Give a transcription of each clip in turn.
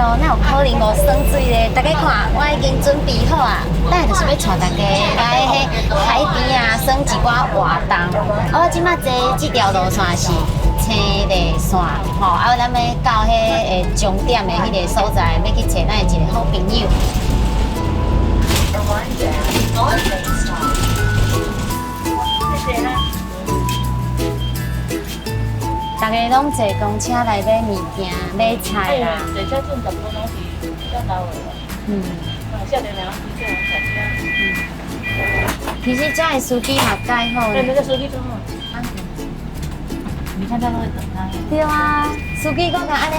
哦，哪有可能無耍水咧？大家看，我已經準備好啊，等下就是欲帶大家來彼海邊啊，耍一寡活動。我這擺坐這條路線是青麗線，吼，啊，咱欲到彼个終點的彼个所在，欲去揣咱的一个好朋友。 Arrived at on Main Stop. 謝謝啦。大家攏坐公車來買物件、買菜啦。坐車進十分攏是比較老的。啊，少年人比較騎車。其實這的司機嘛蓋好。對，那個司機真好。你看他都會等他。對啊，司機講共按呢，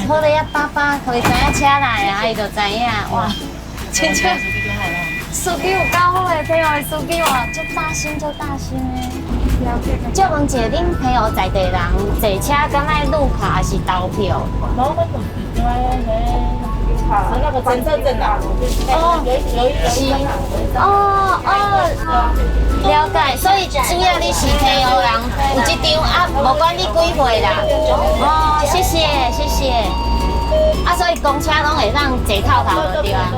好咧啊，爸爸，予伊知影車來啊，伊就知影。哇，真正司機有夠好的，朋友的司機哇，足貼心，足貼心的。借問一下，恁澎湖在地人坐車敢愛擼卡還是投票？無，我就是是那個檢測證啊。哦，有一哦哦，了解。所以主要你是澎湖人，有這張啊，無管你幾歲啦。哦，謝謝謝謝。啊，所以公車攏會當坐透頭就對啊。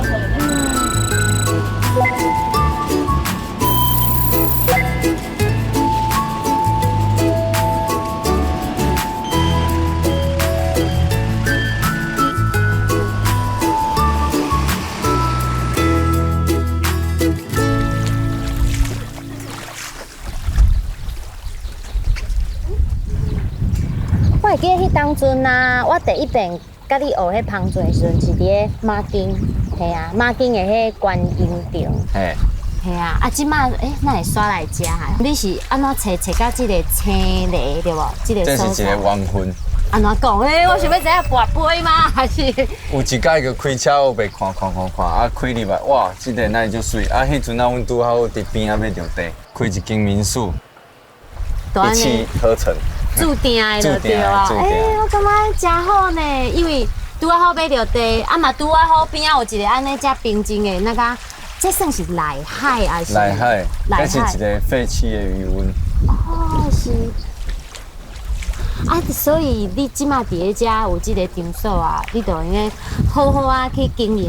我會記得彼當陣啊，我第一遍佮你學彼帆船的時陣，是佇咧馬經，嘿啊，馬經的彼觀音亭。嘿。嘿啊，啊，這擺欸，哪會煞來遮哈？你是按怎揣揣到這個青麗對無？這個這是一個緣分。按怎講咧？我想欲知影跋杯嗎？還是？有一擺個開車，我袂看看看看，啊開入來，哇，這個哪會足媠？啊，彼陣啊，阮拄好佇邊仔欲著地，開一間民宿，一氣呵成。注定的就對啊！欸，我感覺真好呢，因為拄仔好買著地，啊嘛拄仔好邊仔有一個按呢遮平靜的那個，這算是內海還是？內海，這是一個廢棄的漁塭。哦，是。啊，所以你這馬佇咧遮有這個場所啊，你就用該好好啊去經營。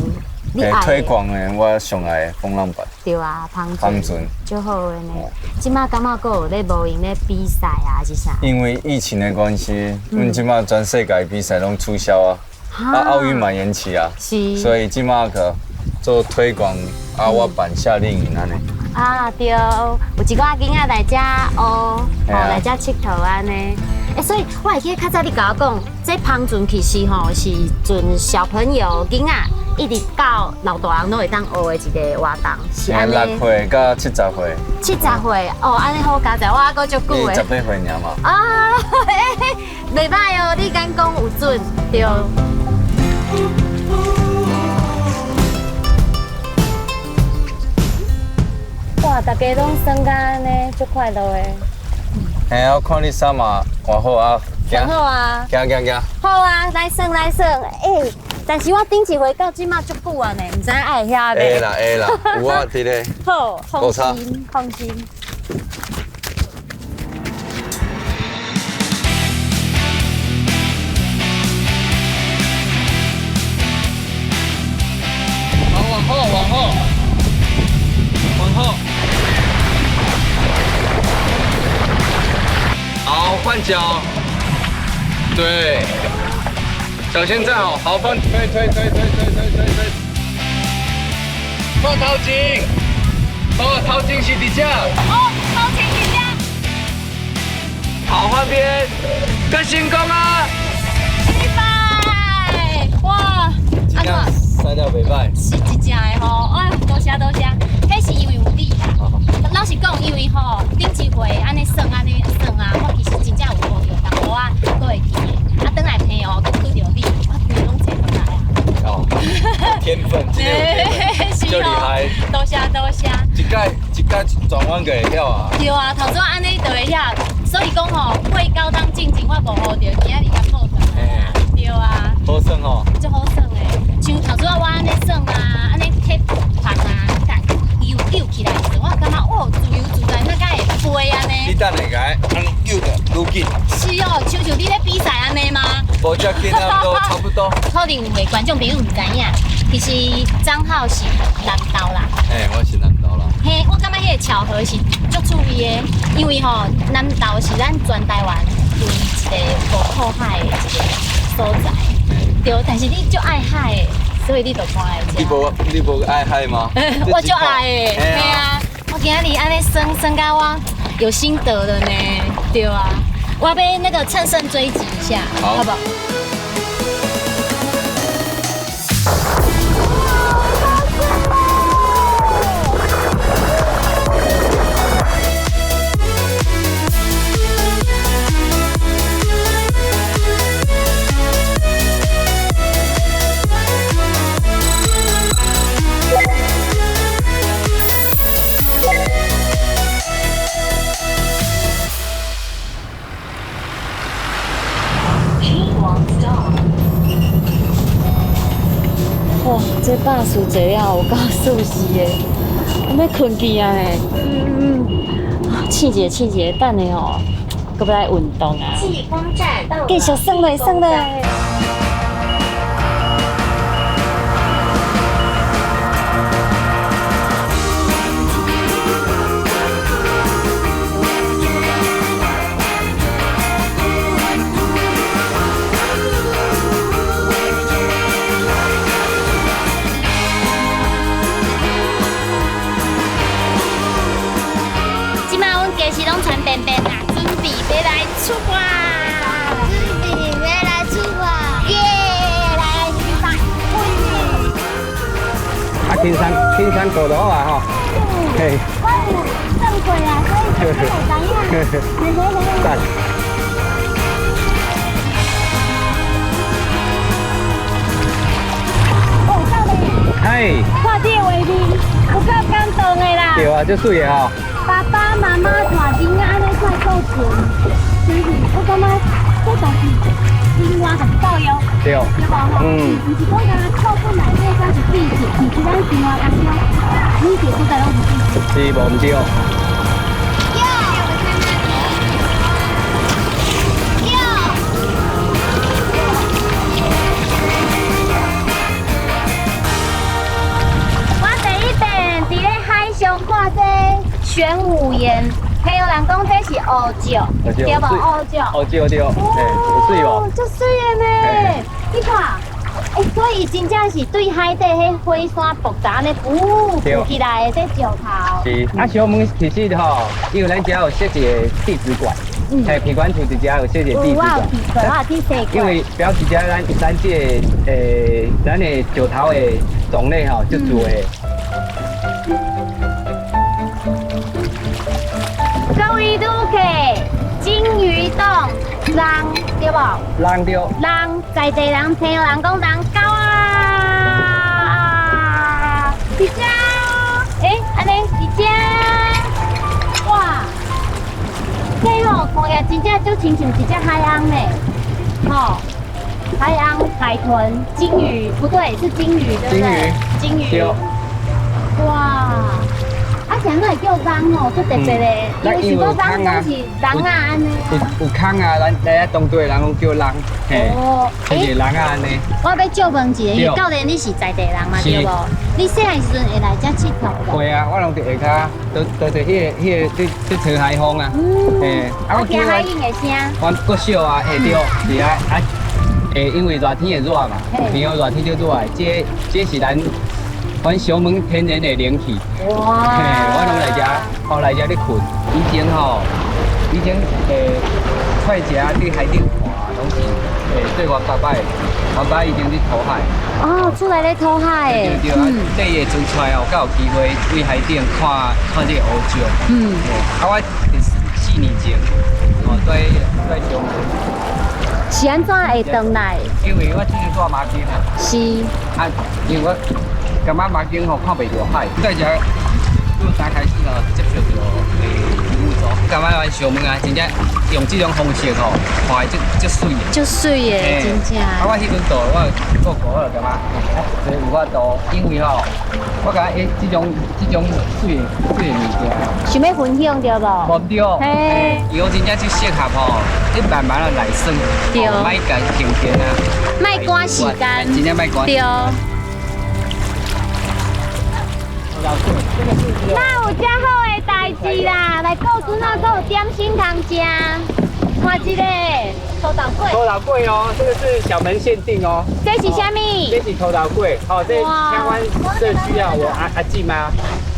你愛推廣的，我上愛的風浪板。對啊，帆船。足好的呢。這馬感覺閣有咧無閒咧比賽啊，還是啥？因為疫情的關係，阮這馬全世界比賽攏取消啊，啊奧運嘛延期啊，是。所以這馬個做推廣啊，我辦夏令營按呢。啊對，有一寡囡仔來遮學，吼來遮𨑨迌按呢。欸，所以我會記得較早你共我講，這帆船其實吼是陣小朋友囡仔，一直到老大人攏會當學的一個活動，是按呢。6歲到70歲。70歲哦，按呢好佳哉，我猶閣足久的。你18歲爾嘛？啊，欸，袂歹哦，你敢講有準，對。哇，大家攏耍甲按呢，足快樂的。嘿啊，我看你衫嘛換好啊，換好啊，行行行。好啊，來耍來耍，欸。但是我頂一回到這馬足久啊呢，毋知愛會遐袂？會啦會啦，有我佇咧。好，放心放心。好，往後往後往後。好，換腳。對。腳先站好，好放，推推推推推推推推，放頭前，哦，頭前是佇這。哦，頭前佇這。好，換邊，閣成功啊！失敗，哇，按怎？使了袂歹。是真正的吼，哎，多謝多謝，彼是因為有你啦。老實講，因為吼頂一回按呢耍按呢耍啊，我其實真正有學著淡薄仔，閣會記的。啊，轉來澎湖，閣拄著你，我規攏坐回來啊。哦，天分，真的有天分，足厲害。多謝多謝。一擺一擺轉彎就會曉啊。對啊，頭拄按呢就會曉，所以講吼，過高當進前我無學著，今仔日共報轉來啊。對啊。好耍吼。足好耍的，像頭拄仔我按呢耍啊，按呢提帆啊，游游起來的時陣，我感覺哦，自由自在，那敢會飛按呢？你等下共按呢游著愈緊。是哦，像像你咧比賽按呢嗎？無，無遮緊啊，都差不多。可能有的觀眾朋友毋知影，其實張浩是南投啦。嘿，我是南投啦。嘿，我感覺彼個巧合是足趣味的，因為吼南投是咱全台灣唯一一個無靠海的一個所在。對，但是你足愛海的，所以你就搬來遮。你無愛海嗎？我足愛的，嘿啊！我今仔日按呢耍耍甲我有心得了呢，對啊，我欲那個乘勝追擊一下，好好不好？ G one stop. 哇，這巴士坐了有夠舒適的，我欲睏去啊嘿。試一下試一下，等下吼，閣欲來運動啊。濟光站到了繼續耍落耍落。這擺阮家己攏穿便便啦，準備欲來出發。準備欲來出發。耶！來出發。啊，青山古路啊，吼，嘿，我有耍過啊，所以就會知影。讚。哦，教練，嘿，看這個畫面，有夠感動的啦。對啊，足媠的吼。爸爸媽媽帶囡仔按呢出來顧船，真是我感覺這就是生活就是教育，對，對無吼？毋是講干焦課本內底才是知識，其實咱生活當中每一個所在攏是知識。是無毋對。有，有。我第一遍佇咧海上看這玄武岩，還有人講這是烏石，對無？烏石。烏石對，嘿，有媠無？足媠的呢！你看，欸，所以真正是對海底彼火山爆炸按呢，浮起來的這石頭。是，啊，小門其實吼，因為咱遮有設一個地質館，嘿，品管處佇遮有設一個地質有，我有館。去過，我有去踅過。因為表示遮咱這個咱的石頭的種類吼，足多的。各位旅客，金魚洞人對無？人對。人在地人聽人講人狗啊，佇遮，欸，按呢佇遮，哇，這吼看起來真正就親像一隻海鰪呢，吼，海鰪、海豚、鯨魚，不對，是鯨魚，對不對？鯨魚。對。哇！啊，是按怎會叫鰪哦？足特別的，因為想講鰪總是鰪仔按呢。有空啊，咱來遮當地人攏叫鰪，嘿，就是鰪仔按呢。我欲借問一下，因為教練你是在地人嘛，對無？你細漢時陣會來遮𨑨迌無？會啊，我攏佇下跤，都佇彼個佇吹海風啊。嘿，啊，我聽海湧的聲。阮國小啊，會對，是啊，啊，因為熱天會熱嘛，然後熱天就熱的，這是咱阮小門天然的冷氣。哇！嘿，我攏來遮，吼來遮咧睏。以前吼，以前快食佇海頂看，攏是對阮爸爸的，阮爸以前佇討海。哦，出來咧討海的。對對對，啊，踅的船出來哦，才有機會對海頂看看這個烏石。啊，我4年前，哦，對對小門。是按怎會轉來？因為我之前住馬經啊。是。啊，因為我感覺馬經吼看袂著海，在遮做三開始吼接觸著植物園。感覺阮想問啊，真正用這種方式吼，看會足足媠的。足媠的，真正。啊，我彼陣做，我個個我就感覺，這有法度，因為吼，我感覺這種媠的媠的物件，想欲分享對無？無對，嘿，伊講真正足適合吼，你慢慢仔來耍，對，莫共停停啊，莫趕時間，真正莫趕。對。哪有遮好的代誌啦？來顧陣啊，閣有點心通食，看這個土豆粿。土豆粿哦，這個是小門限定哦。這是啥物？這是土豆粿，哦，這台灣社區啊，我阿阿姊媽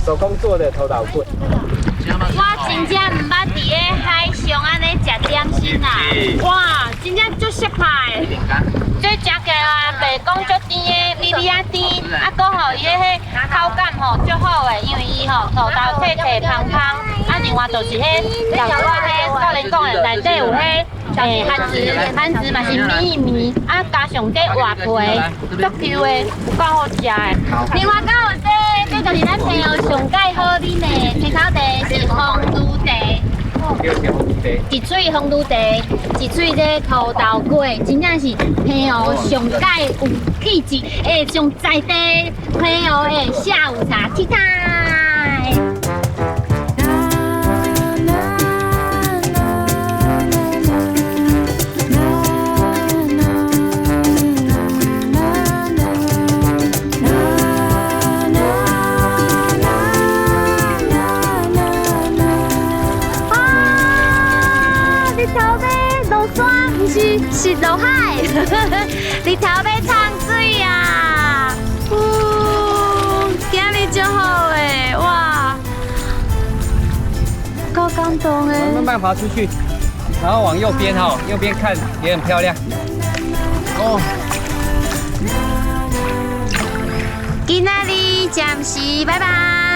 手工做的土豆粿。我真正毋捌佇咧海上按呢食點心啦，哇，真正足適拍的。這食起來袂講足甜的，微微仔甜，啊，閣吼伊的彼口感吼足好的，因為伊吼土豆脆脆芳芳，啊，另外就是彼老我彼教練講的內底有彼番薯，番薯嘛是綿綿，啊，加上這外皮足 Q 的，有夠好食的。另外，閣有這，這就是咱澎湖上蓋好啉的青草茶，是紅露茶。一喙紅露茶，一喙這土豆粿，真正是澎湖上蓋有氣質、上在地澎湖的下午茶，tea time。啊！日頭欲落山，毋是，是落海。日頭欲沖水啊！嗚，今日足好的，哇，夠感動的。慢慢滑出去，然後往右邊哈，右邊看也很漂亮。哦。今仔日暫時拜拜。